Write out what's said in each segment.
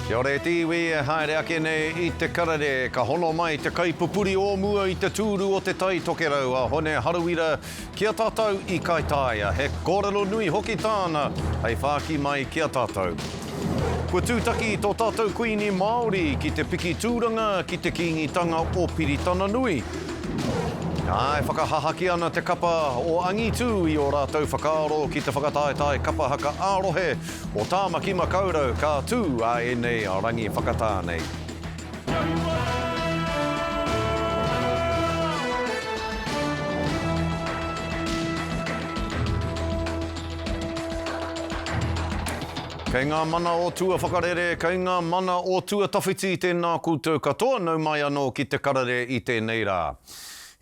Kia ora e te iwi e haere ake nei i te karere, ka hono mai te kaipupuri o mua i te tūru o Te Tai Tokerau a Hone Harawira ki a tātou i Kaitaia. He kōrero nui hoki tāna hei whāki mai ki a tātou. Kua tūtaki tō tātou Kuini Māori ki te piki tūranga ki te Kīngitanga o Piritana Nui. Ā, e whakahahaki ana te kapa o Angitū i ō rātou whakaaro ki te whakataetae kapa haka ā-rohe o Tāmaki Makaurau ka tū ā ēnei rangi whakatā nei. Kei ngā mana o tua whakarere, kei ngā mana o tua tawhiti, tēnā koutou katoa, nau mai anō ki te karere i tēnei rā.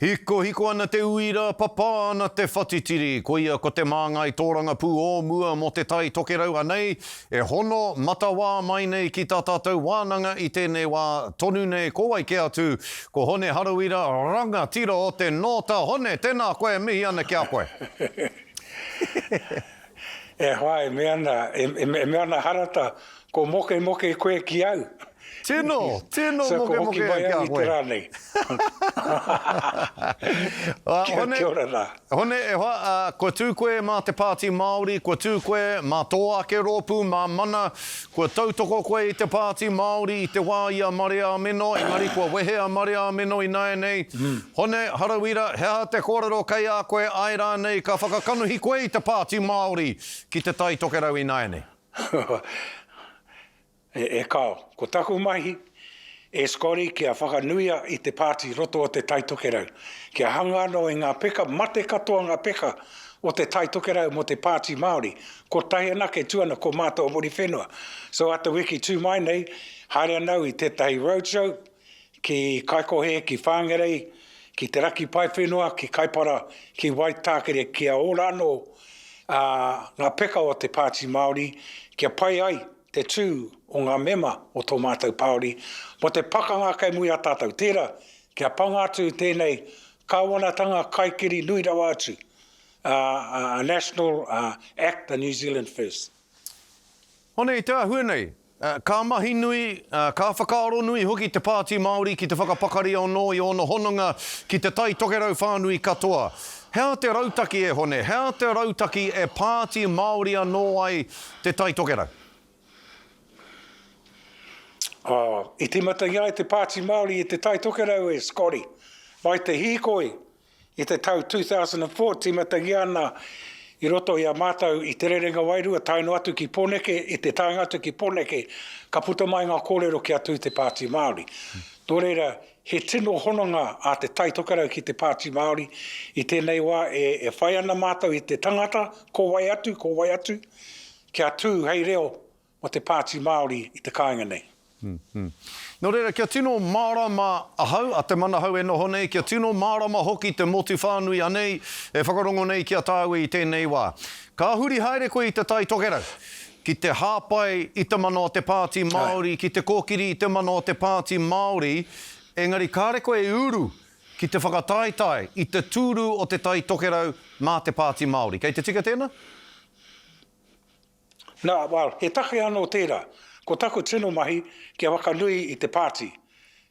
Hikohiko ana te uira, papā ana te whatitiri, koia ko te māngai tōrangapū o mua mō Te Tai Tokerau anei e hono matawā mai nei ki tā tātou wānanga i tēnei wā tonu nei, ko wai kē atu, ko Hone Harawira, rangatira o te Nōta. Hone, tēnā koe, e mihi ana ki a koe. E hoa, e mea ana, e mea ana Harata, ko mokemoke koe ki au. Tino, tino so, mokemoke au ki a koe. So, ko hoki mai au i te rā nei. Hone, kia ora rā. Hone, e hoa, uh, kua tū koe mā te Pāti Māori, kua tū koe mā tō ake rōpū, mā Mana, kua tautoko koe i te Pāti Māori i te wā i a Mareameno, engari kua wehe a Mareameno ināianei. Mm. Hone, Harawira, he aha te kōrero kei a koe, āe rānei ka whakakanohi koe i te Pāti Māori ki Te Tai Tokerau ināianei? E kāo. Ko taku mahi, e Scotty, kia whakanuia i te pāti roto o Te Tai Tokerau. Kia hanga anō i ngā peka, mate katoa ngā peka o Te Tai Tokerau mō te Pāti Māori. Kotahi anake tū ana ko mātou o Muriwhenua. So a te wiki tū mai nei, haere ana au i tētahi roadshow ki Kaikohe, ki Whangarei, ki Te Raki Paewhenua, ki Kaipara, ki Waitākere, kia ora anō ngā peka o te Pāti Māori, kia pai ai te tū o ngā mema o tō mātou Pāori mō te pakanga kei muri a tātou. Tērā, kia panga atu tēnei kāwanatanga kaikiri nui rawa atu, a National Act, a New Zealand First. Hone, i te āhua nei, ka mahi nui, ka whakaaro nui hoki te Pāti Māori ki te whakapakari anō i ōna hononga ki Te Tai Tokerau whānui katoa. He aha te rautaki e Hone, he aha te rautaki e Pāti Māori anō ai Te Tai Tokerau? Oh, i tīmatangia ai te Pāti Māori i Te Tai Tokerau e Scotty, mai te hīkoi i te tau 2004, tīmatangia ana i roto i a mātou i Te Rerenga Wairua tae noa atu ki Pōneke, i te taenga atu ki Pōneke, ka puta mai ngā kōrero kia tū te Pāti Māori. Nō reira, he tino hononga a Te Tai Tokerau ki te Pāti Māori i tēnei wā e, e whai ana mātou i te tangata, ko wai atu, ko wai atu, kia tū hei reo mō te Pāti Māori i te kāinga nei. Nō reira, kia tino mārama ahau, a Te Manahau e noho nei, kia tino mārama hoki te motu whānui anei e whakarongo nei ki a tāua i tēnei wā. Ka huri haere koe i Te Tai Tokerau ki te hāpai i te mana o te Pāti Māori, ki te kōkiri i te mana o te Pāti Māori, engari kāre koe e uru ki te whakataetae i te tūru o Te Tai Tokerau mā te Pāti Māori. Kei te tika tēnā? Nā, well, he take anō tērā. Ko taku tino mahi kia whakanui i te pāti,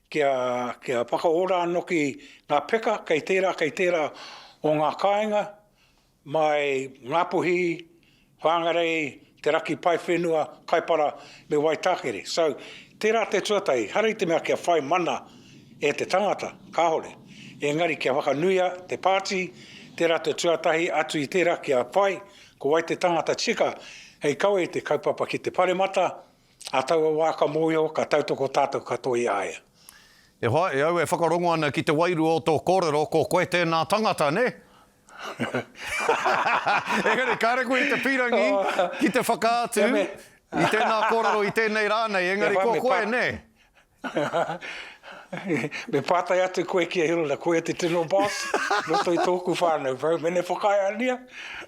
kia, kia whakaora anoki ngā peka kei tērā, kei tērā o ngā kāinga, mai Ngāpuhi, Whangarei, Te Raki Paewhenua, Kaipara me Waitākere. So, tērā te tuatahi, ehara i te mea kia whai mana e te tangata, kāore. Engari kia whakanuia te pāti, tērā te tuatahi atu i tērā kia whai Ko wai te tangata tika hei kawe i te kaupapa ki te paremata, a taua wā ka mōhio, ka tautoko tātou katoa i a ia. E hoa, e au e whakarongo ana ki te wairua o tō kōrero, ko koe tēnā tangata, nē? Engari, kāre koe i te pīrangi ki te whakaatu i tēnā kōrero i tēnei rā nei, engari ko koe, nē? Me pātai atu koe ki a Hilda, koia te tino boss i roto i tōku whānau, bro. Mene whakaae ania,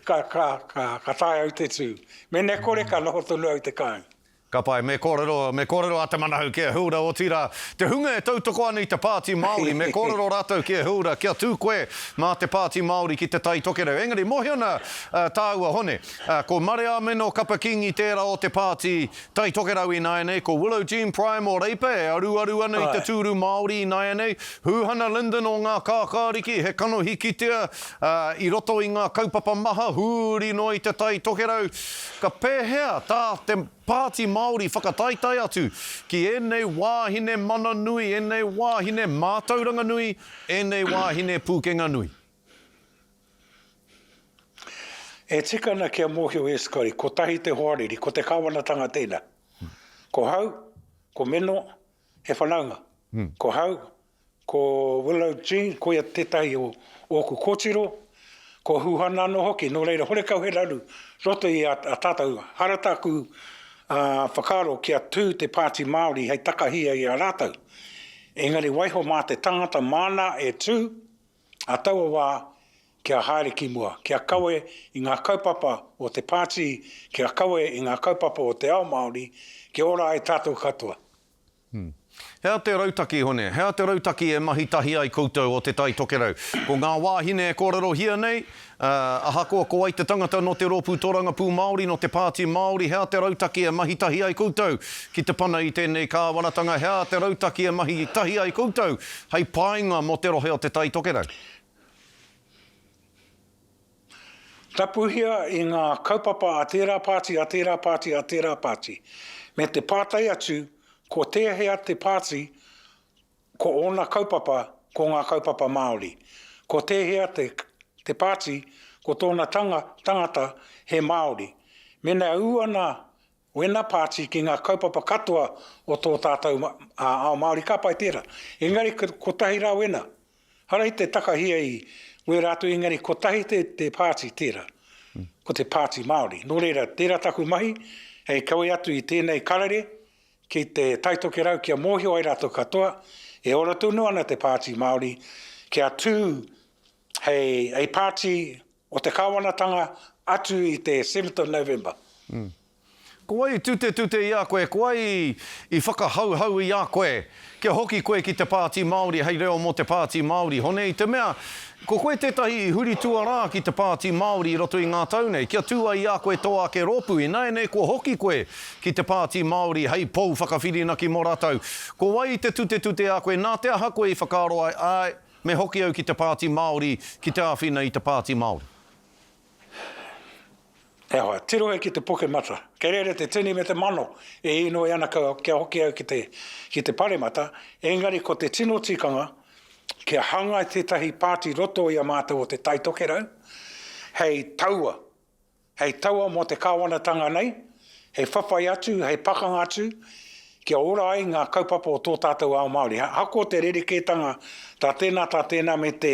ka, ka, ka, ka taea au te tū. Mene kore, ka noho tonu au i te kāinga. Ka pai, me kōrero, me kōrero a Te Manahau ki a Hilda, otirā, te hunga e tautoko ana i te Pāti Māori, me kōrero rātou ki a Hilda, kia tū koe mā te Pāti Māori ki Te Tai Tokerau. Engari, mōhio ana tāua, Hone, ko Mareameno Kapa Kingi tērā o te Pāti Tai Tokerau ināianei, ko Willow Jean Prime o Reipa e aruaru ana i te tūru Māori ināianei, Huhana Lyndon o Ngā Kākāriki, he kanohi kitea i roto i ngā kaupapa maha huri noa i Te Tai Tokerau. Ka pēhea tā te Pāti Māori whakataetae atu ki ēnei wāhine mana nui, ēnei wāhine mātauranga nui, ēnei wāhine pūkenga nui? E tika ana kia mōhio e Scotty, kotahi te hoariri, ko te kāwanatanga tēnā. Ko hau, ko Meno, he whanaunga. Ko hau, Ko Willow Jean, koia tētahi o ōku kōtiro, ko Huhana anō hoki, nō reira horekau he raru roto i a tātou. Hara tāku whakaaro kia tū te Pāti Māori hei takahia i a rātou. Engari waiho mā te tangata māna e tū a taua wā kia haere ki mua, kia kawe i ngā kaupapa o te pāti, kia kawe i ngā kaupapa o te ao Māori, kia ora ai tātou katoa. He aha te rautaki, Hone? He aha te rautaki e mahi tahi ai koutou o Te Tai Tokerau? Ko ngā wāhine e kōrerohia nei, ā, ahakoa ko wai te tangata nō te Rōpū Tōrangapū Māori, nō te Pāti Māori, he aha te rautaki e mahi tahi ai koutou ki te pana i tēnei kāwanatanga? He aha te rautaki e mahi tahi ai koutou hei painga mō te rohe o Te Tai Tokerau? Tapuhia i ngā kaupapa a tērā pāti, a tērā pāti, a tērā pāti. Me te pātai atu ko tēhea te pāti ko ōna kaupapa ko ngā kaupapa Māori. Ko tēhea te, te pāti ko tōna tanga, tangata he Māori. Mēnā e ū ana Wena pāti ki ngā kaupapa katoa o tō tātou ao Māori, ka pai tērā. Engari kotahi rā wena. Hara i te takahia i wērā atu engari kotahi te, te pāti tērā. Ko te pāti Māori. Nō reira, tērā taku mahi hei kawe atu i tēnei karere ki te Taitokerau kia mōhio ai rātou katoa e ora tonu ana te pāti Māori kia tū hei, hei pāti o te kāwanatanga atu i te seventh of November. Ko wai i tutetute i a koe, ko wai i whakahauhau i a koe kia hoki koe ki te Pāti Māori hei reo mō te Pāti Māori, Hone, i te mea, ko koe tētahi i huri tuarā ki te Pāti Māori i roto i ngā tau nei, kia tū ai i a koe tō ake rōpū, ināianei kua hoki koe ki te Pāti Māori hei pou whakawhirinaki mō rātou. Ko wai i te tutetute a koe, nā te aha koe i whakaaro ai, āe, Me hoki au ki te Pāti Māori ki te āwhina i te Pāti Māori. He aha, tirohia ki te pokemata. Kei reira te tini me te mano e inoi ana kia hoki au ki te, ki te paremata, engari ko te tino tikanga kia hangai tētahi pāti roto i a mātou o Te Tai Tokerau hei taua Hei taua mō te kāwanatanga nei, hei whawhai atu, hei pakanga atu, kia ora ai ngā kaupapa o tō tātou ao Māori. Ahakoa te rerekētanga tā tēnā, tā tēnā me te,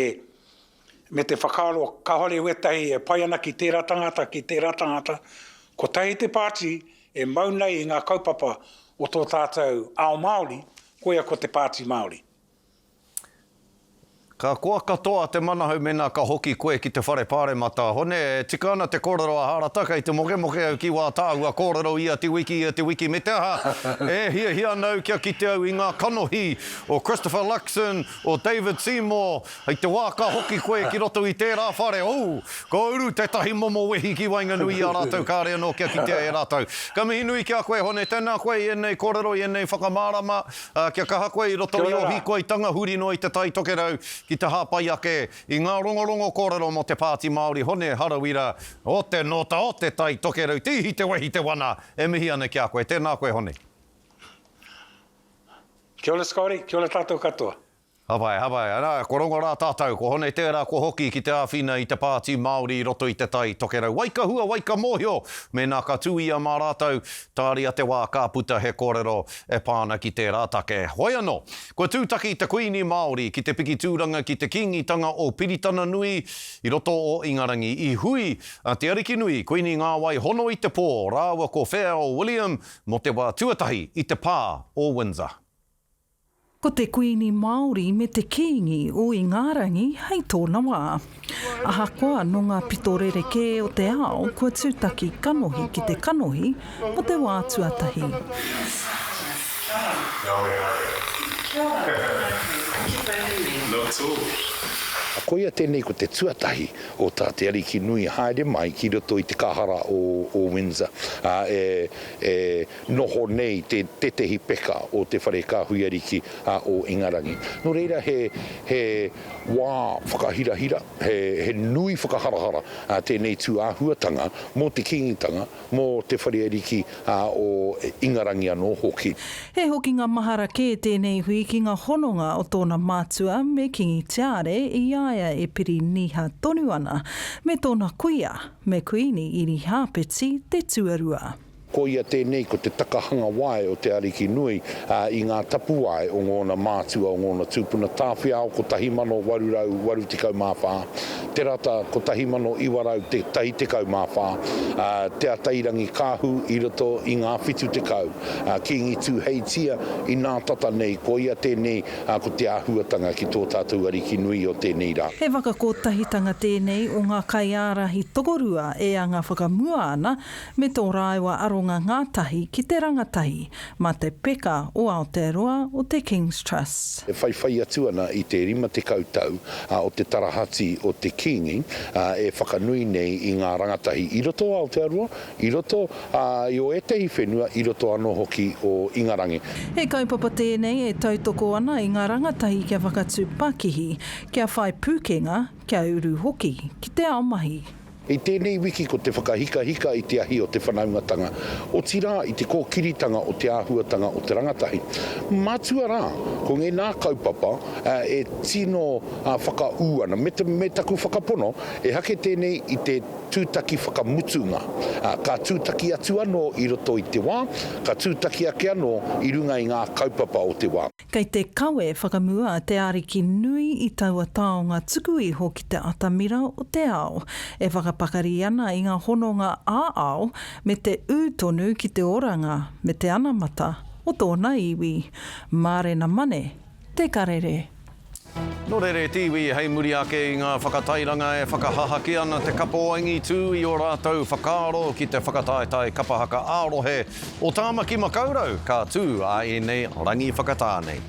me te whakaaro kāore wētahi e pai ana ki tērā tangata, ki tērā tangata, kotahi te pāti e mau nei i ngā kaupapa o tō tātou ao Māori, koia ko te Pāti Māori. Ka koa katoa te manahau mēnā ka hoki koe ki te whare pāremata. Hone, e tika ana te kōrero a Hārata, kei te mokemoke au ki wā tāua kōrero ia te wiki, ia te wiki, me te aha, e hiahia ana au kia kite au i ngā kanohi o Christopher Luxon, o David Seymour, hei te wā ka hoki koe ki roto i tērā whare, oh, ka uru tētahi momo wehi ki waenganui i a rātou kāre anō kia kitea e rātou. Ka mihi nui ki a koe, Hone, tēnā koe i ēnei kōrero, i ēnei whakamārama. Ā, kia kaha koe i roto i ō hīkoitanga huri noa i Te Tai Tokerau ki te hāpai ake i ngā rongorongo kōrero mō te Pāti Māori Hone Harawira o te Nōta o Te Tai Tokerau, te ihi, te wehi, te wana, e mihi ana ki a koe. Tēnā koe Hone. Kia ora Scotty, kia ora tātou katoa. Hapai, hapai, arā, kua rongo rā tātou, ko Hone tērā kua hoki ki te āwhina i te Pāti Māori i roto i Te Tai Tokerau. Wai ka hua, wai ka mōhio, mēnā ka tū ia mā rātou, tāria te wā ka puta he kōrero e pā ana ki tērā take. Hoi anō, kua tūtaki te Kuini Māori ki te piki tūranga ki te Kīngitanga o Piritana Nui i roto o Ingarangi. I hui a Te Arikinui, Kuini Ngāwai Hono i te Pō rāua ko Wheao William mō te wā tuatahi i te pā o Windsor. Ko te Kuini Māori me te Kīngi o Ingarangi hei tōna wā. Ahakoa nō ngā pito rerekē o te ao kua tūtaki kanohi ki te kanohi mō te wā tuatahi. Koia tēnei ko te tuatahi o tā te Ariki nui haere mai ki roto i te kahara o Windsor, ā, e, e noho nei te tētehi peka o te Whare Kāhui Ariki o Ingarangi. Nō reira he, he wā whakahirahira, he, he nui whakaharahara tēnei tū āhuatanga mō te Kīngitanga, mō te Whare Ariki o Ingarangi anō hoki. He hokinga mahara kē tēnei hui ki ngā hononga o tōna mātua me Kingi Tiare i a ia e piri niha tonu ana me tōna kuia, me Kuini Irihāpeti te Tuarua. Koia tēnei ko te takahanga wae o te Ariki nui i ngā tapuwae o ngōna mātua, o ngōna tūpuna, Tāwhiao 1884, Te Rata 1914, Te Atairangikaahu i roto i ngā 70, Kīngi Tūheitia inā tata nei, koia tēnei ko te āhuatanga ki tō tātou Ariki nui o tēnei rā. He whakakotahitanga tēnei o ngā kaiārahi tokorua e anga whakamua ana me tō rāua aronga ngātahi ki te rangatahi mā te peka o Aotearoa o te King's Trust. E whaiwhai atu ana i te 50 tau o te tarahati o te Kīngi e whakanui nei i ngā rangatahi i roto o Aotearoa, i roto i o ētehi whenua, i roto anō hoki o Ingarangi. He kaupapa tēnei e tautoko ana i ngā rangatahi kia whakatū pakihi, kia whai pūkenga, kia uru hoki ki te ao mahi. I tēnei wiki ko te whakahikahika i te ahi o te whanaungatanga, otirā i te kōkiritanga o te āhuatanga o te rangatahi. Matua rā, ko ngēnā kaupapa e tino whakaū ana, me te, me taku whakapono, ehake tēnei i te tūtaki whakamutunga. Ka tūtaki atu anō i roto i te wā, ka tūtaki ake anō i runga i ngā kaupapa o te wā. Kei te kawe whakamua te Ariki nui i taua taonga tuku iho ki te atamira o te ao, e whakapakari ana i ngā hononga ā-ao me te ū tonu ki te oranga me te anamata o tōna iwi. Mārena Mane, Te Karere. Nō reira e te iwi, hei muri ake i ngā whakatairanga e whakahahaki ana te kapa o Angitū i ō rātou whakaaro ki te whakataetae kapa haka ā-rohe o Tāmaki Makaurau, ka tū a ēnei rangi whakatā nei.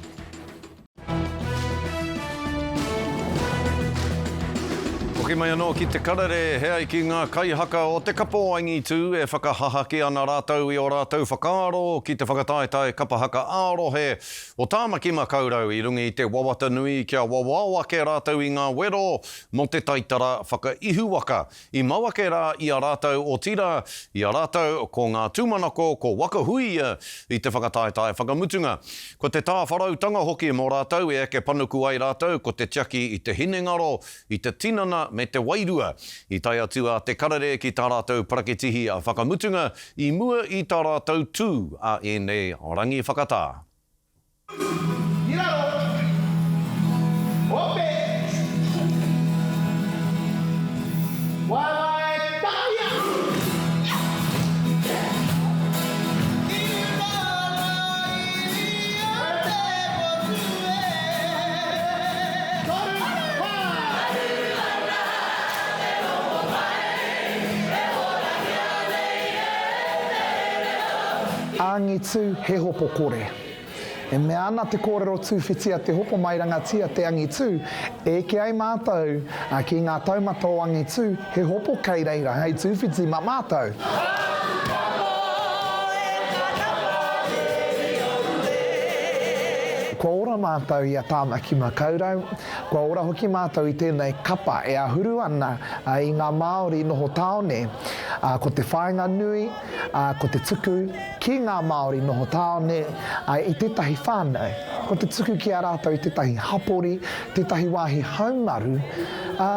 Hoki mai anō ki te karere, he ai ki ngā kaihaka o te kapa o Angitū e whakahahaki ana rātou i ō rātou whakaaro ki te whakataetae kapa haka ā-rohe O Tāmaki Makaurau i runga i te wawata nui kia wawao ake rātou i ngā wero mō te taitara whakaihuwaka i mau ake rā i a rātou otirā i a rātou ko ngā tūmanako ko Waka Huia i te whakataetae whakamutunga. Ko te tāwharautanga hoki mō rātou e eke panuku ai rātou ko te tiaki i te hinengaro, i te tinana me te wairua. I tae atu a Te Karere ki tā rātou parakitihi whakamutunga i mua i tā rātou tū a ēnei rangi whakatā. I raro! Ope! Waewae takahia! I runga i te motu e. Angitu, he hopo kore. E mea ana te kōrero tūwhiti a Te Hopomairangatia te angitu, e eke ai mātou ki ngā taumata o angitu, he hopo kei reira hei tūwhiti ma mātou. Kua ora mātou i a Tāmaki Makaurau, kua ora hoki mātou i tēnei kapa e ahuru ana i ngā Māori noho tāone. Ko te whāinga nui, ko te tuku ki ngā Māori noho tāone i tētahi whānau, ko te tuku ki a rātou i tētahi hapori, tētahi wāhi haumaru, ā,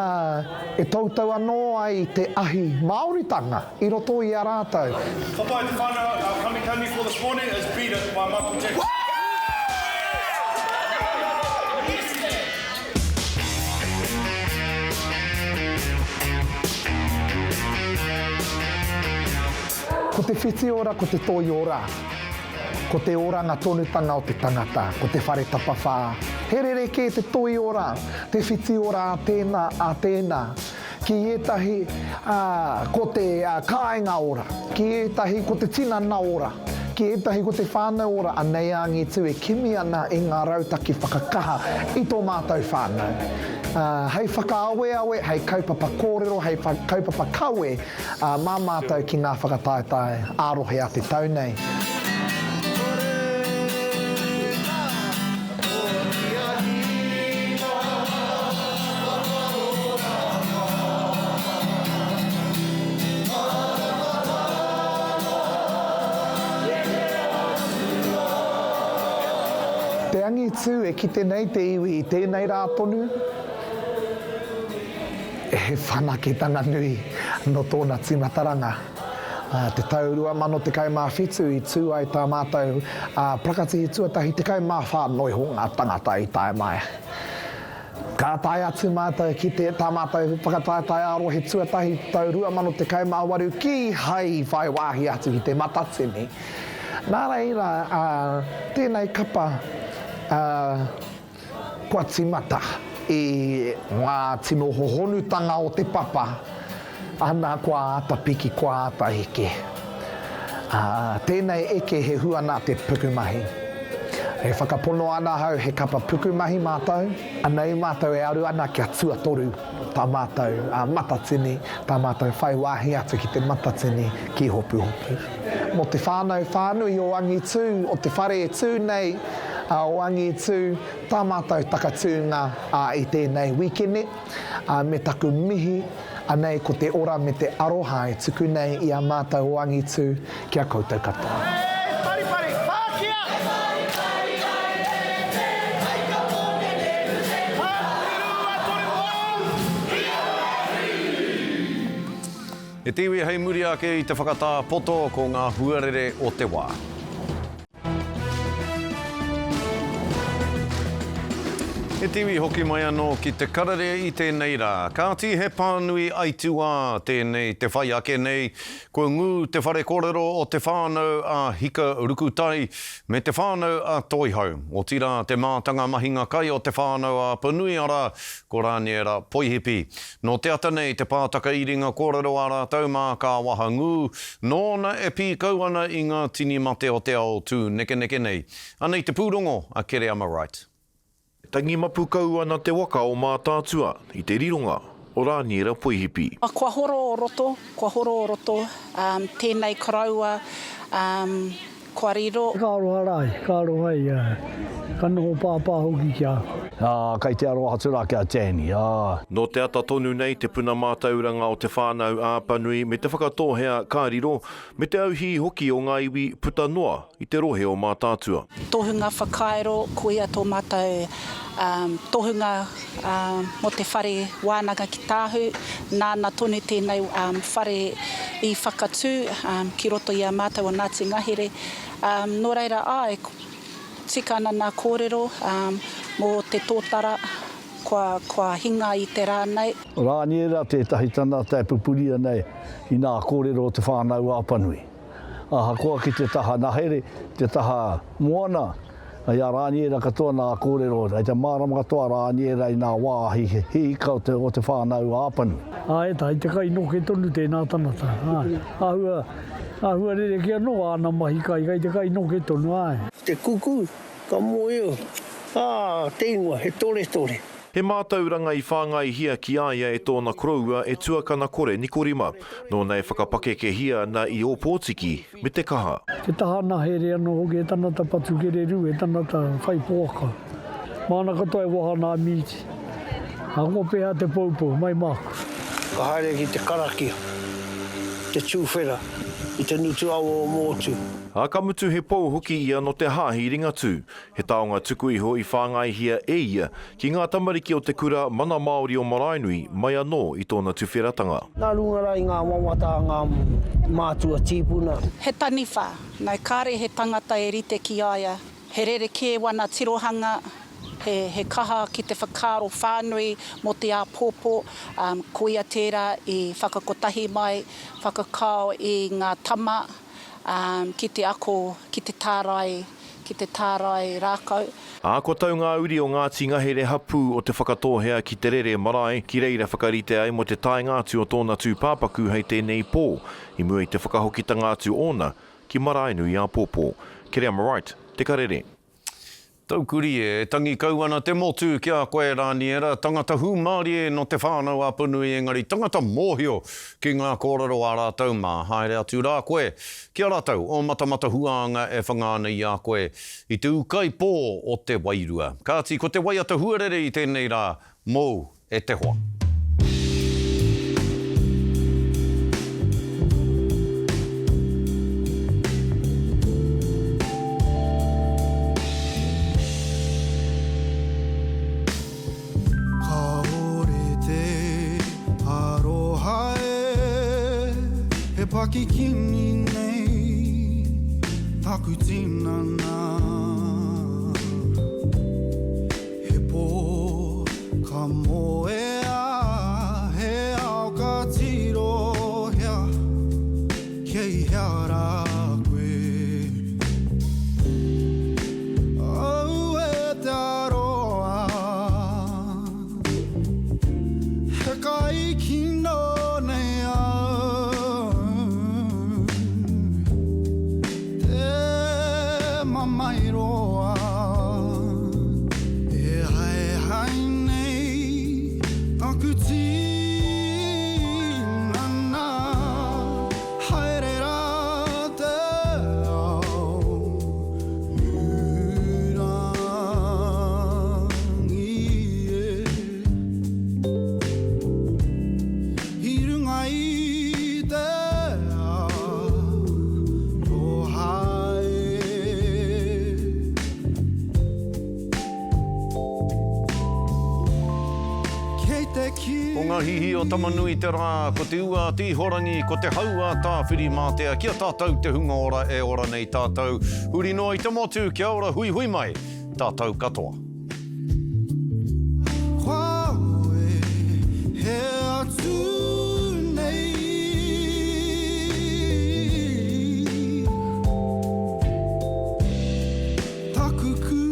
e toutou anō ai te ahi Māoritanga. I roto i a rātou. Ka pai te whanau, our kanikani for this morning is Beat It by Michael Jackson. Ko te whiti ora, ko te toi ora. Ko te oranga tonutanga o te tangata, ko te whare tapawhā. He rerekē te toiora, te whitiora a tēnā, a tēnā. Ki ētahi, ā, ko te kāinga ora, ki ētahi ko te tinana ora, ki ētahi ko te whānau ora, anei a Angitu e kimi ana i ngā rautaki whakakaha i tō mātou whānau. Ā, hei whakaaweawe, hei kaupapa kōrero, hei kaupapa kawe, ā, mā mātou ki ngā whakataetae ā-rohe a te tau nei. Te angitu e kite nei te iwi i tēnei rā tonu, he whanaketanga nui nō tōna tīmataranga. Te tau 2017 i tū ai tā mātou parakatihi tuatahi 14 noiho ngā tangata i tae mai. Ka tae atu mātou ki te tā mātou whakataetae ā-rohe tuatahi tau 2018 kīhai i whai wāhi atu ki Te Matatini. Nā reira, tēnei kapa, Kua tīmata i ngā tino hohonutanga o te papa, ana kua āta piki, kua āta eke. Ā, tēnei eke he hua nā te pukumahi. E whakapono ana ahau he kapa pukumahi mātou, anei mātou e aru ana kia tuatoru tā mātou matatini, tā mātou whai wāhi atu ki te matatini ki Hopuhopu. Mō te whānau whānui o Angitū, o te whare e tū nei, o Angitū, tā mātou takatūnga i tēnei wīkene, me taku mihi, anei ko te ora me te aroha e tuku nei i a mātou o Angitū ki a koutou katoa. Hei paripari, whākia! Hei paripari ai e te kai ka pōnene te Ka 2, 3, He te iwi hei muri ake i te whakatā poto ko ngā huarere o te wā. He te iwi hoki mai anō ki te karere i tēnei rā. Kāti he pānui aituā tēnei te whai ake nei. Kua ngū te whare kōrero o Te Whānau a Hika Rukutai me Te Whānau a Toihau. Otirā te mātanga mahinga kai o Te Whānau a Apanui arā, ko Rāniera Poihipi. Nō te ata nei te pātaka iringa kōrero a rātou mā ka wahangū, nōna e pīkau ana i ngā tini mate o te ao tū nekeneke nei. Anei te pūrongo a Kereama Wright. Tangi mapu kau ana te waka o Mātaatua i te rironga o Rāniera Poihipi. Kua horo o roto, kua horo o roto, tēnei koroua, Kua riro. Ka aroha rā, ka aroha ia, ka noho pāpā hoki ki a au. Ā, kei te aroha atu rā ki a Janny, ā. Nō te ata tonu nei te puna mātauranga o Te Whānau a Apanui me Te Whakatōhea ka riro, me te auhī hoki o ngā iwi puta noa i te rohe o Mātaatua. Tohunga whakairo, koia tō mātou tohunga mō te whare wānanga ki Tāhu, nāna tonu tēnei whare i whakatū ki roto i a mātou o Ngāti Ngahere. Nō reira, āe, tika ana nā kōrero mō te tōtara kua, kua hinga i te rā nei. Rāniera tētahi tangata e pupuri ana i nā kōrero o Te Whānau-a-Apanui. Ahakoa ki te taha ngahere, te taha moana, i a Rāniera katoa nā kōrero, i te mārama katoa a Rāniera i nā wāhi hihika o te, o Te Whānau-a-Apanui. Āe, tahi te kai noke tonu tēnā tangata, āe. Āhua, āhua rerekē anō āna mahi kai, kai te kai noke tonu, āe. Te kuku, ka moe, ā, te ingoa, he toretore. He mātauranga i whāngaihia ki a ia e tōna koroua e tuakana kore Nikorima, nōna e whakapakekehia ana i Ōpōtiki me te kaha. Te taha nahere anō hoki he tangata patu kererū, he tangata whai poaka. Māna katoa e waha nā mīti. Ahakoa pēhea te poupou, mai māku. Ka haere ki te karakia, te tūwhera i te ngutu awa o Mōtū. Ā, ka mutu he pou hoki ia nō te Hāhi Ringatū. He taonga tuku iho i whāngaihia e ia ki ngā tamariki o te kura Mana Māori o Maraenui mai anō i tōna tuwheratanga. Nā runga rā i ngā wawata a ngā mātua tīpuna. He taniwha, no, kāre he tangata e rite ki a ia. He rerekē wana tirohanga, he, he kaha ki te whakaaro whānui mō te āpōpō, koia tērā i whakakotahi mai, whakakao i ngā tama. ki te ako, ki te tārai, ki te tārai rākau. Ā, kua tau ngā uri o Ngāti Ngahere hapū o Te Whakatōhea ki Te Rere marae, ki reira whakarite ai mō te taenga atu o tōna tūpāpaku hei tēnei pō, i mua i te whakahokitanga atu ōna ki Maraenui āpōpō. Kereama Wright, Te Karere. Taukuri e, tangi kau ana te motu ki a koe Raniera, tangata hūmārie nō Te Whānau Apanui engari tangata mōhio ki ngā kōrero a rātou mā, haere atu rā koe ki a rātou o Matamata Huānga e whanga ana i a koe i te ūkaipō o te wairua. Kāti, ko te waiata huarere i tēnei rā mōu e te hoa. Kāore te aroha e, he pakikini nei taku tinana. He pō ka moea, he ao ka tirohia, kei hea rā koe? Aue te aroha, he kai kino nei au, te mamae roa. E haehae nei taku tinana, haere rā te ao hūrangi e. I runga i te aroha e. Ko ngā hihi o Tamanui te rā, ko te ua a Te Ihorangi, ko te hau a Tāwhirimātea, ki a tātou te hunga ora e ora nei tātou, huri noa i te motu, kia ora huihui mai tātou katoa. Kua wehe atu nei. Taku kū.